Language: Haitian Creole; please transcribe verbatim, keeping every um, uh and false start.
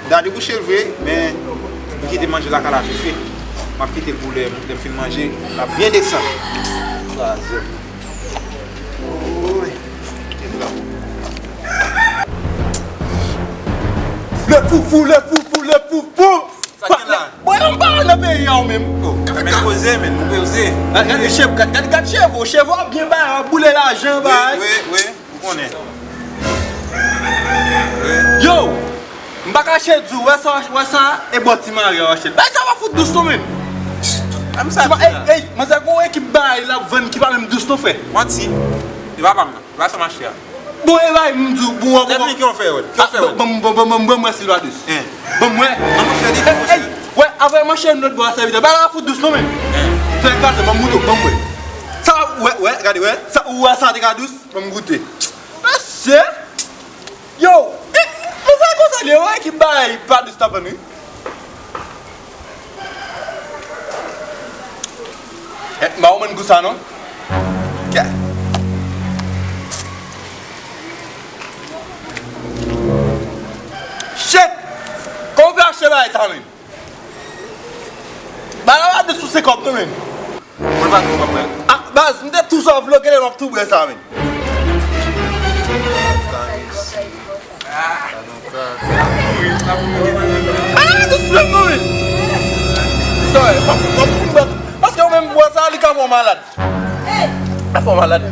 Daddy bouche l vre, men m kite manje lakay la tou fre. M ap kite l pou lè, lè m fin manje, l ap byen desann. Kraze. Woy. Kite l la. Le foufou, le foufou, le foufou. Sa k gen la? Bwè, yon pa nan peyi a ou menm. Oh, men koze, men, nou koze. Gad, gad cheve, gad, gad, gad cheve, cheve w ap byen bay, w ap boule lajan bay. Wi, wi, wi, ou konnen. Yo, m pa kache di w, wè sa, wè sa, e bò Ti Mari a w achte l. Bay sa pa fout dous non, menm. Menm sa, ey, ey, manzè gon ekip bay l ap vann ki pa menm dous non, frè. Manti. E pa pa m nan. E pa sa m achte a. Bon, e bay m di w, bon, bon, bon. Lè fini, ki w fè wè? Ki w fè wè? Bon, bon, bon, bon, bon, bon, mwen si l pa dous. Bon, mwen. Nan mwen fè li, ey, ey, wè, avè mwen cheri m lòt bò a sèvitè. Bay la fout dous non, men. Fè kase, ban m goute, ban m wè. Sa, wè, wè, gade, wè. Sa, ou wè sa te ka dous? Ban m goute. Mesye! Yo! E, e, men sa konsa li ye, wè, ki bay pa dous tapan, wi. Eh, m pa konprann gou sa non. Kè. Shit! Kòman w fè achte bagay sa menm? Bagay la pa dous sou se kòb non menm. Mwen pa twò konprann. Ah, baz, m te tou sa vloge lè m ap tou bwè sa menm. Ah, dous menm non menm. Sorry, fòk, fòk m bwè tou. Paske ou menm bwè sa, li ka fè w malad. Ka fè w malad.